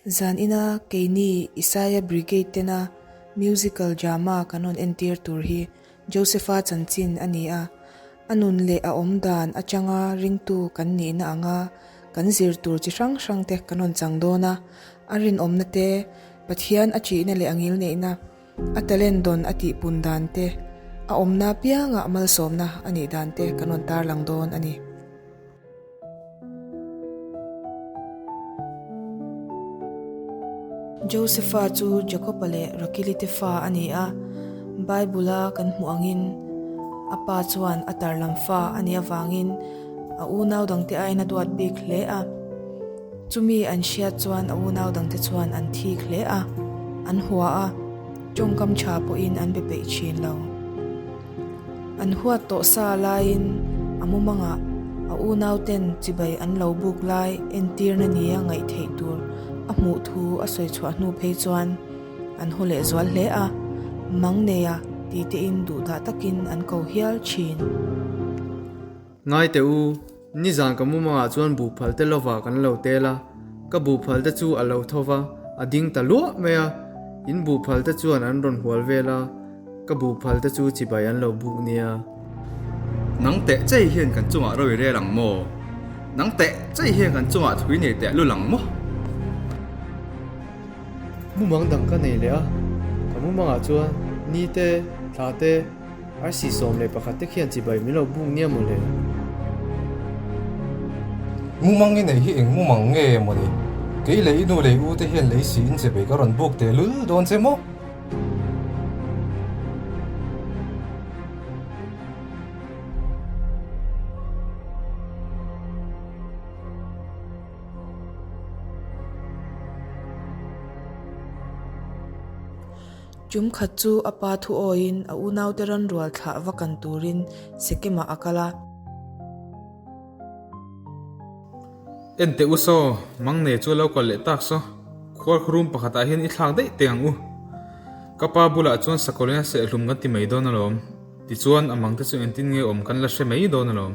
Zan ina keini Isaiah Brigade tena musical drama kan rawn entir tur hi Josepha chanchin a ni a, a nun leh a awm dan atanga ringtu kan nihna anga kan zir tur chi hrang hrang te kan rawn chang dawn a, a rinawmna te, Pathian a ṭihna leh a ngilneihna, a talent dawn a tihpun dan te, a awmna apiangah malsawmna a nih dan te kan rawn tarlang dawn a ni. Josefa chu Jakoba leh Rakili te fa a ni a. Bible-a kan hmuh angin a pa chuan a tarlam fa a nih avangin a unau dangte aiin a duat bik hle a. Chumi an hriat chuan a unau dangte chuan an thik hle a, an hua a, tawngkam tha pawhin an be peih thin lo. An huat tawh sa laiin a mumangah a unauten chibai an lo buk lai entirna nia ngaih theih tur a hmuh thu a sawi chhuah hnu phei chuan an haw leh zual hle a, mang neia ti tein duhdah takin an ko hial thin. Ngai teh u, nizan ka mumangah chuan buhphal te lovah kan lo tel a, ka buhphal te chu a lo tho va, a ding ta luah mai a, in buhphal te chuan an rawn hual vel a, Ka buhphal te chu chibai an lo buk nia. Nang teh chei hian kan chungah ro i rel ang maw? Nang teh chei hian kan chungah thui nei teh lul ang maw? Mumang dang ka nei leh a, ka mumangah chuan ni te, thla te, arsi 11 te khian chibai min lo buk nia maw le? Mumang i nei hi eng mumang nge maw ni? Kei leh i nu leh i u te hian lei siin chibai ka rawn buk teh lul dawn che maw? Tum khat chu a pa thu awiin a unaute ran rual thlah va kan turin Sekemah a kal a. En teh u saw, mang nei chu a lo kal leh tak saw. Khual khurum pakhatah hian i thlak daih teh ang u. Ka pa bulah chuan sakawlin a sehhlum kan ti mai dawn alawm. Tichuan, a mangte chu engtin nge awm kan la hre mai dawn alawm.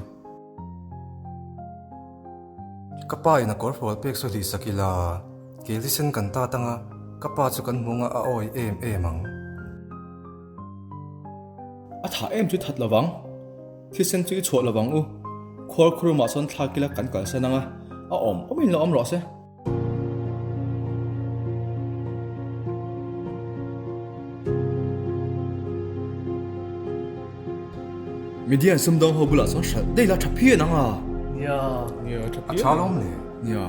Ka pa in a kawr fual pek saw hlih sak ila, kel thisen kan tat anga ka pa chu kan hmung a a awi em em ang. A thah em chu that lovang. Thisen chu i chhuah lovang u. Khual khurumah sawn thlak ila kan kalsan anga, a awm awmin lo awm rawh se. Midian sumdawng ho bulah sawn hralh daih la tha phian ang a. Nia, nia tha phian. A tha lawm le. Nia.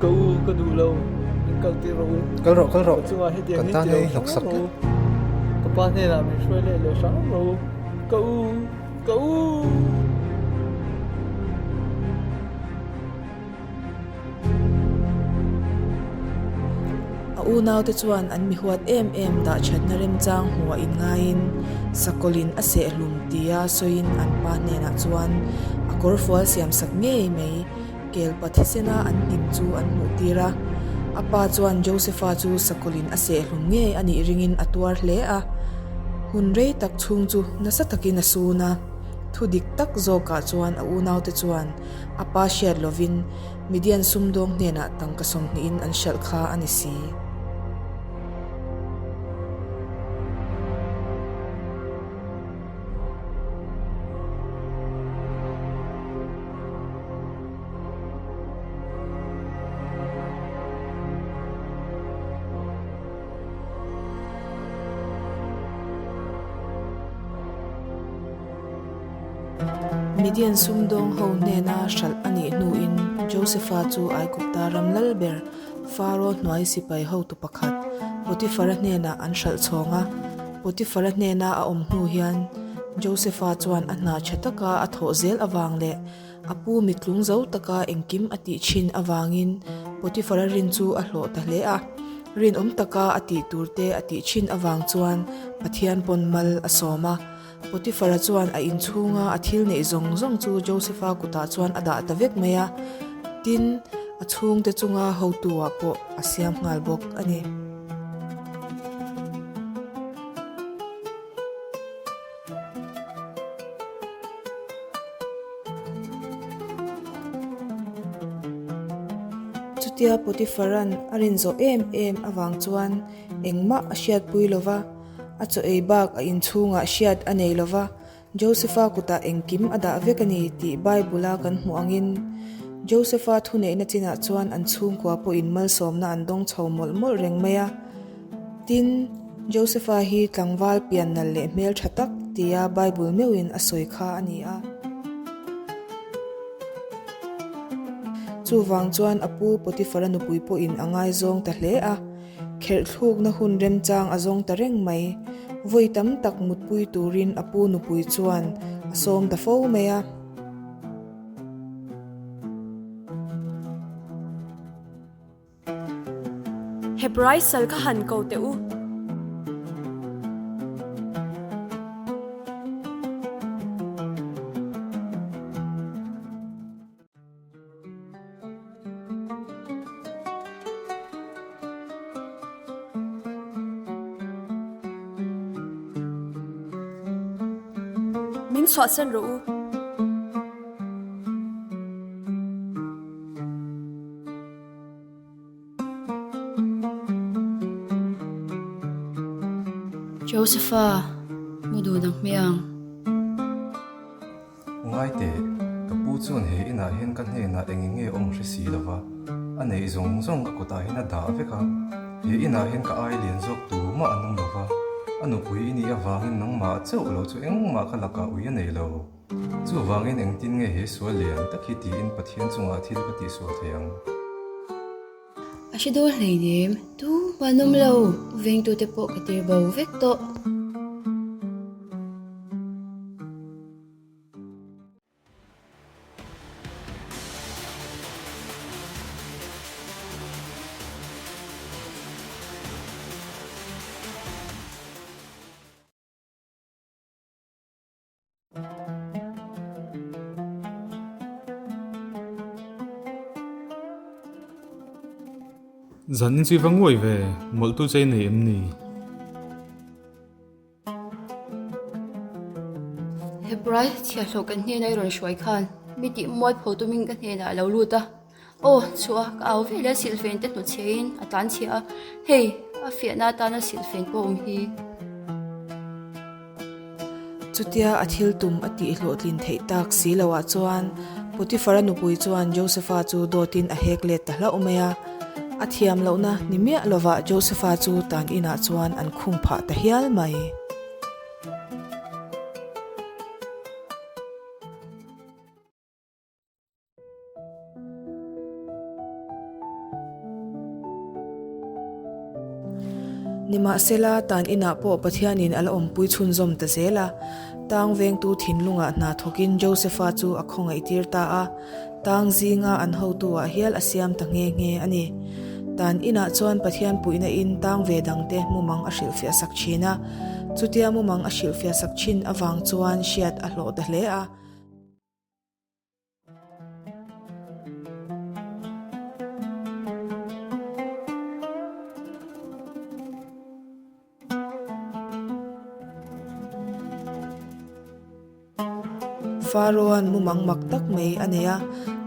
Ka u ka duh lo, min kal tir rawh u. Kal rawh, kal rawh. Ka chungah hetiang Kan hi tan ti lo hei hlawk hram sak rawh u. Ka pa hnenah min hruai leh leh hram rawh u. Ka u, ka u. A unaute chuan an mi huat em em dah thatna remchang hmuh a inngaiin sakawlin a sehhlum tia sawiin an pa hnenah chuan a kawrfual siamsak ngei mai kelpa thisena an hnim chu an hmuh tir a. A pa chuan Josepha chu sakawlin a sehhlum ngei a nih ringin a tuar hle a, hun rei tak chhung chu nasa takin a sun a. Thu dik tak zawkah chuan a unaute chuan A pa hriat lovin Midian sumdawng hnenah tangka sawmhnihin an hralh kha a ni si. Midian sumdawng ho hnena hralh a nih hnuin Josefa chu Aigupta ram lal ber Faro hnuai sipai hotu pakhat Potifara hnenah an hralh chhawng a. Potifara hnena a awm hnu hian Josefa chuan a hna tha taka a thawh zel avang leh a pu mitlung zo taka engkim a tih thin avangin Potifara rin chu a hlawh ta hle a. Rinawm taka a tih turte a tih thin avang chuan Pathian pawn mal a sawm a. Potifara chuan a inchhunga a thil neih zawng zawng chu Josefa kutah chuan a dah ta vek mai a, tin, a chhungte chunga hotu-ah pawh a siam nghal bawk a ni. Chutia Potiphar-a'n a rin zawh em em avang chuan engmah a hriatpui lo va, a chaw ei bak a inchhungah hriat a nei lo va, Joseph-a kutah engkim a dah vek a ni tih Bible-a kan hmuh angin, Joseph-a thuneihna chinah chuan an chhungkua pawhin malsawmna an dawng chho mawlh mawlh reng mai a. Tin, Josepha hi tlangval pian nalh leh hmel tha tak tia Bible meuhin a sawi kha a ni a. Chuvang chuan a pu Potiphara nupui pawhin a ngaizawng ta hle a, kherhthlukna hun remchang a zawng ta reng mai. Vawi tam tak mutpui turin a pu nupui chuan a sawm ta fo mai a. Hebrai sal kha han ko teh u. Min chhuahsan rawh u. Josepha, mu dun ang hmiang. Ngai teh, ka pu chuan he inah hian ka hnenah eng eng nge awm hre si lova, a neih zawng zawng ka kutah hian a dah vek a, he inah hian ka ai lian zawk tumah an awm lova, a nupui i nih avangin nangmah chauh lo chu engmah ka lakah ui a nei lo. Chuvangin engtin nge he sual lian tak hi tiin Pathian chungah thil ka tihsual thei ang? A hre dawn hleinem, tu hman awm lo, vengtute pawh ka tir bo vek tawh. Zanin chu i va nguai ve, mawlhtu che i nei em ni? Hebrai chhiahhlawh kan hnena i rawn hruai khan mi tih mualpho tumin ka hnenah a lo lut a. Aw, chhuah a, ka au vel a, silhfen te hnawtchhiain a tlan chhia a, hei, a fiahna atana silhfen pawh awm hi. Chutia a thil tum a tih hlawhtlin theih tak si loah chuan Potiphar-a nupui chuan Josepha chu dawtin a hek let ta hlauh mai a. A thiam lohna ni miah lovah Josepha chu tan inah chuan an khung phah ta hial mai. Nimahsela, tan inah pawh Pathianin a la awmpui chhunzawm ta zel a. Tang vengtu thinlungah hna thawkin Josepha chu a khawngaihtir ta a, tang zinga an hotu-ah hial a siam ta nghe nghe a ni. Tan inah chuan Pathian puihna in tang ve dangte mumang a hrilhfiah sak thin a. Chutia mumang a hrilhfiah sak thin avang chuan hriat a hlawh ta hle a. Faro-a'n mumang mak tak mai a nei a,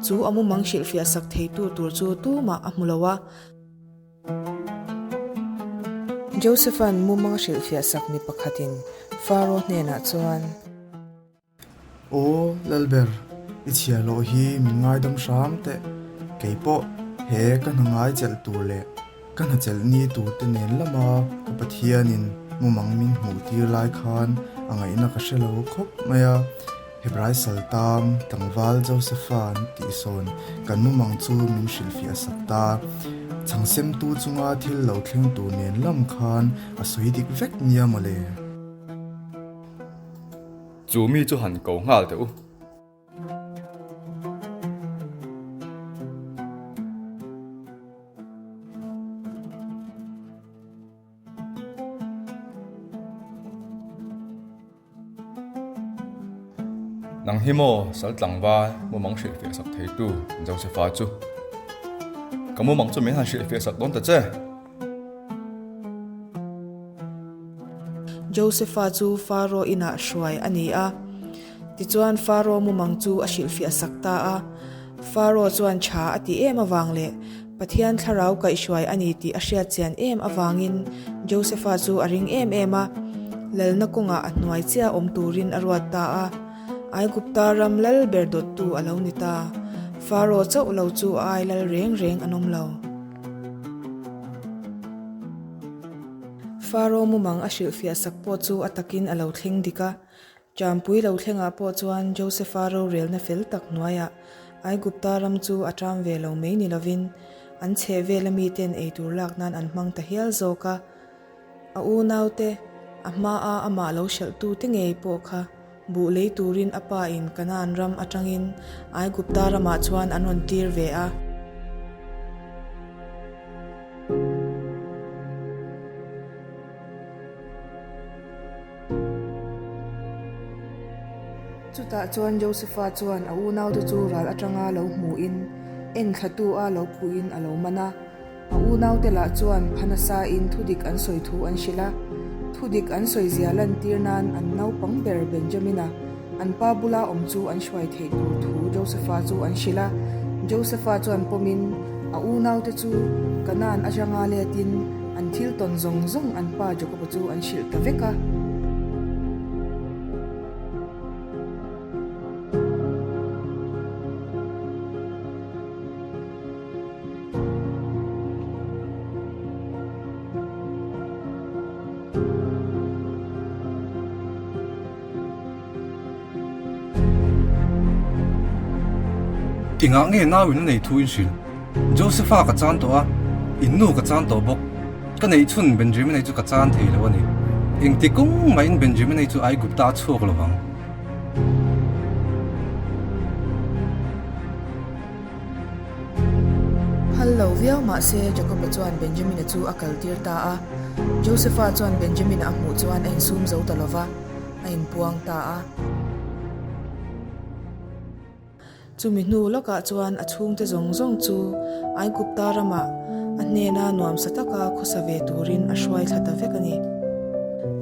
chu a mumang hrilhfiah sak theitu tur chu tumah a hmu lo a. Joseph-a'n mumang hrilhfiah sak mi pakhatin Faro hnenah chuan. Aw Lalber, i chhiar loh hi min ngaidam hram teh. Kei pawh he ka hna ngai chelh tur leh ka hna chelh ni tur te nen lama ka Pathianin mumang min hmuh tir lai khan a ngaihna ka hre lo khawp mai a. Hebrai saltang tlangval Josepha an tih sawn kan mumang chu min hrilhfiah sak ta. Chhangsemtu chunga thil lo thleng tur nen lam khan a sawi dik vek nia mawle. Chu mi chu han ko nghal teh u. Nang hi maw sal tlangval mumang hrilhfiah sak theitu Josefa chu? Ka mumang chu min han hrilhfiah sak dawn ta che. Josefa chu Faro inah hruai a ni a. Tichuan Faro mumang chu a hrilhfiah sak ta a. Faro chuan tha a ti em avang leh Pathian thlarau kaihhruai a ni tih a hriat chian em avangin Josefa chu a ring em em a, lalna kawngah a hnuai chiah awm turin a ruat ta a. Aigupta ram lal ber dawttu a lo ni ta. Faro chauh lo chu a ai lal reng reng an awm lo. Faro mumang a hrilhfiah sak pawh chu a takin a lo thleng dik a. Champui lo thlengah pawh chuan Josefa rorelna fel tak hnuaiah Aigupta ram chu a ṭam ve lo mai ni lovin an chheh vela miten eitur lak nan an hmang ta hial zawk a. A unaute, a hmaa amah lo hralhtute ngei pawh kha buh lei turin a pa in Kanaan ram atangin Aigupta ramah chuan an rawn tir ve a. Chutah chuan Josefa chuan a unaute chu ral atanga lo hmuhin enthlatu a lo phuhin a lo man a. A unaute lah chuan pha nasain thudik an sawi thu an hrilh a, thudik an sawi zia lantir nan an naupang ber Benjamina an pa bula awm chu an hruai theih tur thu Josefa chu an hrilh a. Josefa chuan pawmin a unaute chu Kanaan atanga letin an thil tawn zawng zawng an pa Jakoba chu an hrilh ta vek a. Engah nge nau in a nei thu in hrilh? Josefa ka chan tawh a, in nu ka chan tawh bawk. Ka neih chhun Benjamin-a chu ka chan thei lo a ni. Engti kawng mahin Benjamin-a chu Aigupta a chhuak lo vang. Phal lo viau mah se Jakoba chuan Benjamina chu a kaltir ta a. Josefa chuan Benjamina a hmuh chuan a insum zo ta lo va, a inpuang ta a. Chumi hnu lawkah chuan a chhungte zawng zawng chu Aigupta ramah a hnena nuamsa taka khawsa ve turin a hruai thla ta vek a ni.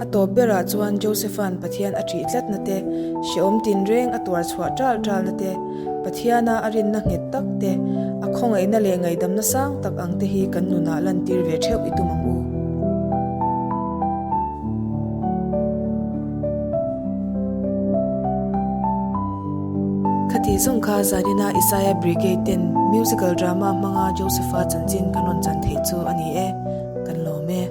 A tawp berah chuan Josefa'n Pathian a ṭih tlatna te, hrehawm tinreng a tuar chhuah ṭal ṭalna te, Pathiana a rinna nghet tak te, a khawngaihna leh ngaihdamna sang tak ang te hi kan nunah lantir ve theuh i tum ang u. Khati zawng kha zanina Isaiah Brigade ten musical drama hmanga Josepha chanchin kan rawn chan theih chu a ni e, kan lawm e.